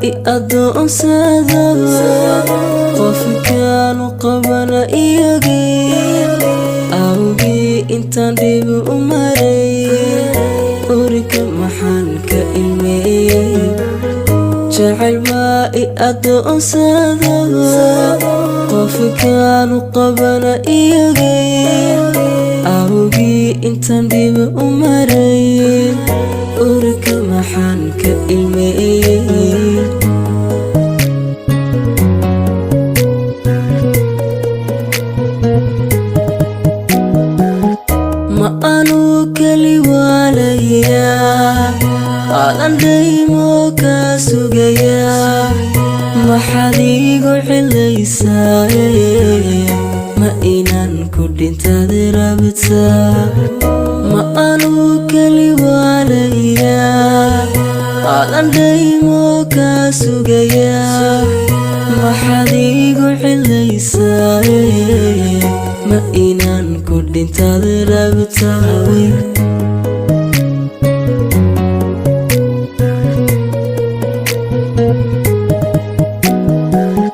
i adoonsada, qofkaanu qabana iyogii awgii intaan dhib u maray, urika maxaan ka ilmeeyey? Jacayl baa i adoonsada, qofkaanu qabana iyogii awgii intaan dhib u maray, urika maxaan ka ilmeeyey? Ma anuu keli waalayaa, aadan dhaymo kaa sugayaa? Maxaad iigu cilaysaa? Ma inaan ku dhintaad rabtaa? Ma anuu keli waalayaa, aadan dhaymo kaa sugayaa? Maxaad iigu cilaysaa? Ma inaan ku dhintaad rabtaa?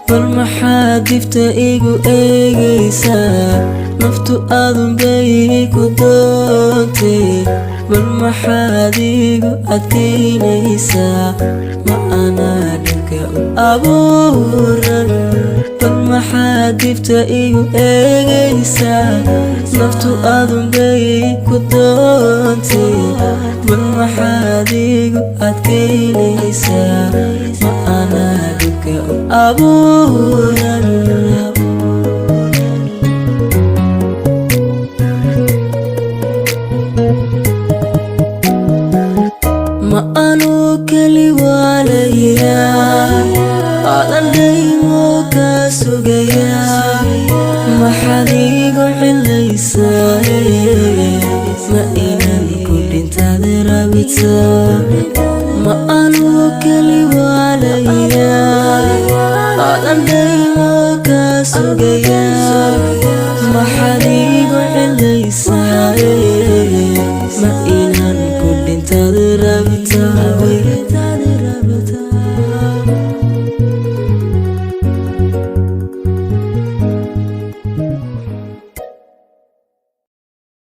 Bal maxaad dibta igu eegaysaa? Naftu aadunbay ku doontay. Bal maxaad igu adkaynaysaa? Ma anaa dhibka u abuuran? Bal maxaad dibta igu eegaysaa? Naftu aadunbay ku doontay. Bal maxaad igu adkaynaysaa? Ma anaa dhibka u abuuran? Ma anuu keli waalayaa, aadan dhaymo kaa sugayaa? Maxaad iigu cilaysaa? Ma inaan ku dhintaad rabtaa? Ma anuu keli waalayaa, aadan dhaymo kaa sugaya?